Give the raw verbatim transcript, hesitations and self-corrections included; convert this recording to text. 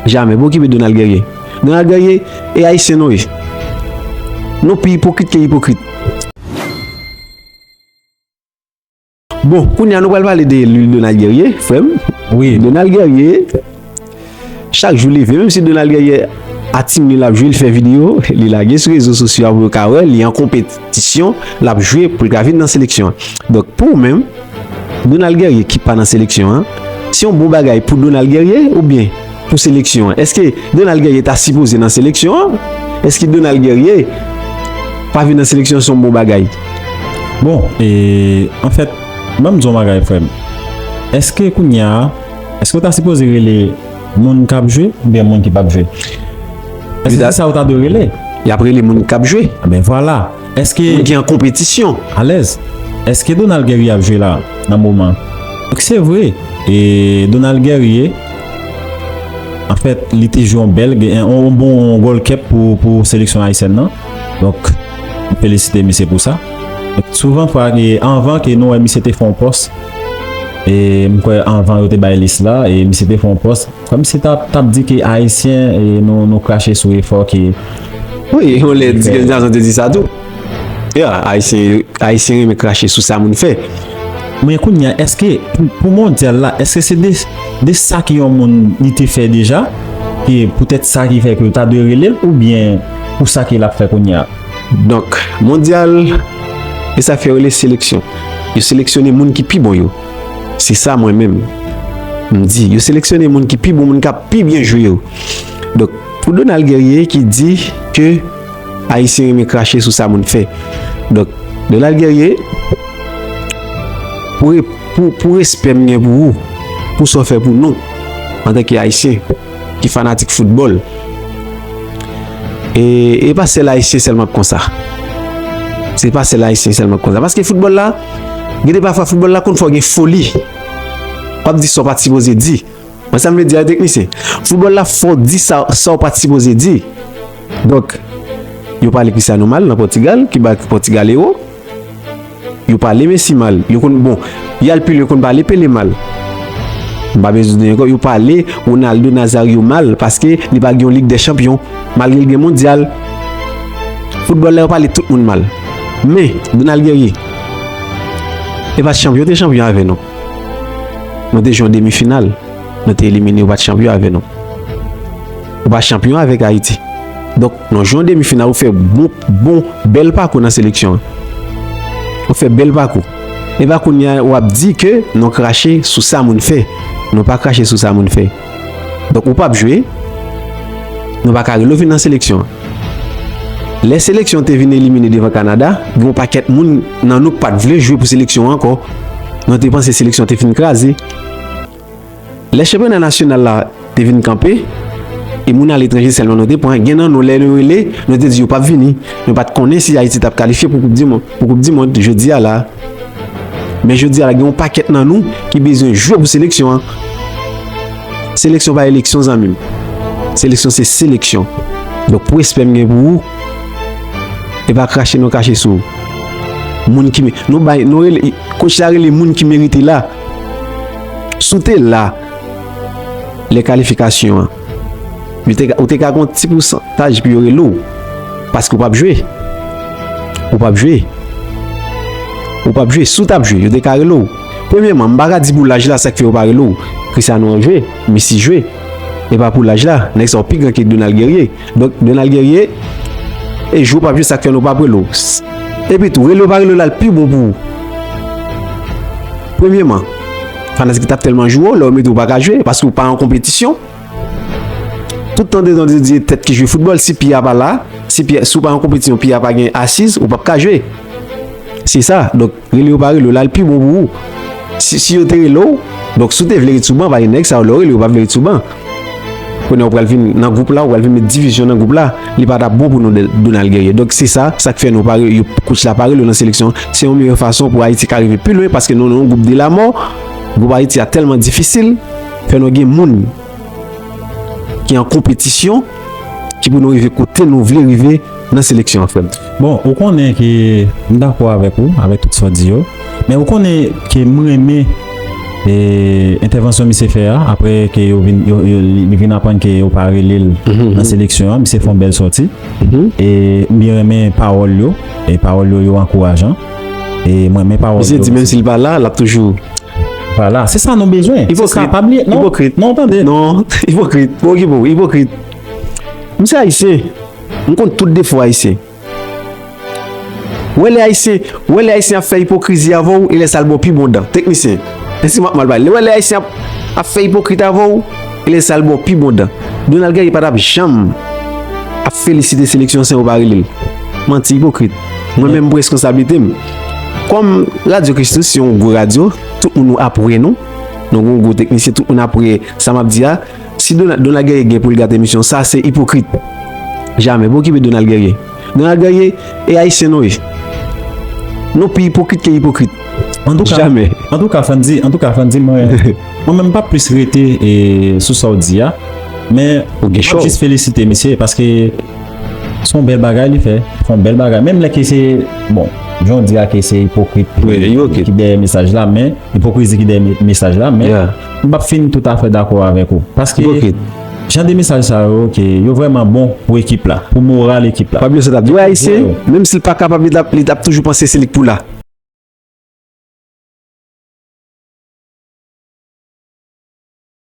Jamè. Pa okipe Donald Guerrier. Donald Guerrier, e Ayisyen nou ye. Nou pi ipokrit ke ipokrit. Bon, kounye a nou pral pale de Donald Guerrier, frè m. Wi. Donald Guerrier, chak jou leve, menm si Donald Guerrier a Team li l ap jwe, li fè videyo, li lage sou rezo sosyo a pou yo ka wè, li an konpetisyon, l ap jwe pou l ka vin nan seleksyon an. Donk, pou ou menm, Donald Guerrier ki pa nan seleksyon an, se yon bon bagay pou Donald Guerrier oubyen pou seleksyon an? Èske Donald Guerrier ta sipoze nan seleksyon an? Èske Donald Guerrier pa vin nan seleksyon se yon bon bagay? Bon, e, anfèt, ban m di w yon bagay, frè m. Èske kounye a, èske w ta sipoze rele moun k ap jwe oubyen moun ki p ap jwe? Èske se sa w ta dwe rele? Y ap rele moun k ap jwe. Ben vwala. Èske moun ki an konpetisyon. Alèz. Èske Donald Guerrier ap jwe la nan moman? Donk se vre, e Donald Guerrier, anfèt, li te jwe yon bèl, yon, yon bon gòlkèp pou, pou seleksyon ayisyèn nan. Donk, m felisite misye pou sa. Donk, souvan fwa, e anvan ke nou wè misye te fè yon pòs, e m kwè anvan yo te bay lis la, e misye te fè yon pòs, kòmsi t ap, t ap di ke Ayisyen, e nou, nou krache sou efò ke... Wi, yon lè di ke Djazon te di sa tou. Ya, Ayisyen, Ayisyen renmen krache sou sa moun fè. Men kounye a, èske pou, pou mondyal la, èske se de, de sa ke yon moun li te fè deja, ke poutèt sa ki fè ke yo ta dwe rele l, oubyen pou sa ke l ap fè kounye a? Donk, mondyal, e sa k fè yo rele seleksyon. Yo seleksyone moun ki pi bon yo. Se sa mwen menm m di. Yo seleksyone moun ki pi bon, moun k ap pi byen jwe yo. Donk, pou Donald Guerrier ki di ke Ayisyen renmen krache sou sa moun fè. Donk, Donald Guerrier, pou, pou, pou respè m gen pou ou, pou sa w fè pou nou, antanke Ayisyen ki fanatik foutbòl, e, e pa sèl Ayisyen sèlman k konsa. Se pa sèl Ayisyen sèlman k konsa. Paske foutbòl la, gen de pafwa foutbòl la konn fè w gen foli. W ap di sa w pa t sipoze di. Mwen sa m vle di a teknisyen. Foutbòl la fè w di sa, sa w pa t sipoze di. Donk, yo pale Cristiano mal nan Pòtigal, ki bay Pòtigal ewo. Yo pale Messi mal. Yo konn, bon, y al pi lwen, yo konn pale Pele mal. M pa bezwen di ankò, yo pale Ronaldo Nazario mal paske li pa gen yon Lig dè Chanpyon, malgre l gen mondyal. Foutbòl la, yo pale tout moun mal. Men, Donald Guerrier, e pa t chanpyon te chanpyon avè nou. Nou te jwe yon demi final. Nou te elimine, ou pa t chanpyon avè nou. Ou pa chanpyon avèk Ayiti. Donk, nou jwe yon demi final, ou fè bon, bon, bèl pakou nan seleksyon an. Ou fè bèl pakou. E pa kounye a, w ap di ke nou krache sou sa moun fè. Nou pa krache sou sa moun fè. Donk, ou p ap jwe, nou pa ka rele w vin nan seleksyon an. Lè seleksyon te vin elimine devan Kanada, gen yon pakèt moun nan nou k pa t vle jwe pou seleksyon an ankò. Nou te panse seleksyon te fin kraze. Lè chanpyona nasyonal la te vin kanpe, e moun aletranje sèlman nou te pran, gen nan nou lè yo rele, nou te di yo p ap vini. Nou pa t konnen si Ayiti t ap kalifye pou koup di mond, pou koup di mond jodi a la. Men jodi a la, gen yon pakèt nan nou ki bezwen jwe pou seleksyon an. Seleksyon pa eleksyon, zanmi m. Seleksyon se seleksyon. Donk, pou respè m gen pou ou, e pa krache nou krache sou moun ki me-, nou bay, nou rele, kòch la rele moun ki merite la. Si w te la, lè kalifikasyon an, yo te ka, ou te ka gen yon ti pousantaj pou yo rele w. Paske w p ap jwe. Ou p ap jwe. Ou p ap jwe. Si w t ap jwe, yo te ka rele w. Premyèman, m pa ka di pou laj la, sa k fè yo pa rele w. Cristiano an jwe, Messi jwe. E pa pou laj la. Nèg sa yo pi gran ke Donald Guerrier. Donk, Donald Guerrier, e jou w p ap jwe, sa k fè nou p ap rele w. Epi tou, rele yo pa rele w la, l pi bon pou ou. Premyèman, fanatik t ap tèlman joure w, lè yo mete w, ou pa ka jwe, paske w pa an konpetisyon. Tout tan de zon de di tèt ki jwe foutbòl, si pye a pa la, si pye, si w pa an konpetisyon, pye a pa gen asiz, ou p ap ka jwe. Se sa. Donk, rele yo pa rele w la, l pi bon pou ou. Si, si yo te rele w, donk, si w te vle ret sou ban, paske nèg sa yo, lè yo rele yo, yo p ap vle ret sou ban. Kounye a, ou pral vin nan gwoup la, ou pral vin met divizyon nan gwoup la, li pa t ap bon pou nou, Donald Guerrier. Donk, se sa, sa k fè nou pa re-, yo, kòch la pa rele w nan seleksyon. Se yon meyè fason pou Ayiti ka rive pi lwen, paske nou nan yon gwoup de la mò. Gwoup Ayiti a tèlman difisil, fè nou gen moun ki an konpetisyon, ki pou nou rive kote nou vle rive nan seleksyon an, frè m. Bon, ou konnen ke m dakò avèk ou, avèk tout sa w di yo. Men ou konnen ke m renmen E entèvansyon misye fè a, apre ke yo vin, yo, yo, li vin aprann ke yo pa rele l nan seleksyon an, misye fè yon bèl sòti. E m byen renmen pawòl yo, e pawòl yo, yo ankourajan. E mwen, men pawòl yo. Misye di menm si l pa la, l ap toujou. Vwala, se sa nou bezwen. Se sa, pa bliye. Non, ipokrit. Non, tande. Non, ipokrit. Pa okipe w, ipokrit. M se ayisyen. M konn tout defo ayisyen. Wè lè ayisyen, wè lè ayisyen ap fè ipokrizi avè w, e lè sa l ba w pi bon dan. Teknisyen, èske m ap mal pale? Wè lè ayisyen ap, ap fè ipokrit avè w, e lè sa l ba w pi bon dan. Donald Guerrier pa t ap janm ap felisite seleksyon san yo pa rele l. Manti, ipokrit. Mwen menm, m pran reskonsablite m. Kòm Radyo Kristus se yon gwo radyo, tout moun ap wè nou. Nou gen yon gwo teknisyen, tout moun ap wè sa m ap di a. Si Donald, Donald Guerrier gen pou l gate misyon sa, se ipokrit. Jamè, pa okipe Donald Guerrier. Donald Guerrier, e ayisyen nou ye. Nou pi ipokrit ke ipokrit. Antouka, jamè. Antouka, Fandy, antouka, Fandy, mwen, mwen menm, m p ap plis rete e, sou sa w di a. Men, m ap jis felisite misye, paske se yon bèl bagay li fè. Se yon bèl bagay. Menm lè ke se, bon, jan w di a ke se ipokrit ki dèyè mesaj la, men ipokrizi ki dèyè me- mesaj la, men m p ap fin toutafè dakò avèk ou. Paske jan de mesaj sa yo, ke yo vrèman bon pou ekip la, pou moral ekip la. Pa bliye sa t ap di. Wè, ayisyen, menm si l pa kapab, li t ap, li t ap toujou panse se li k pou la.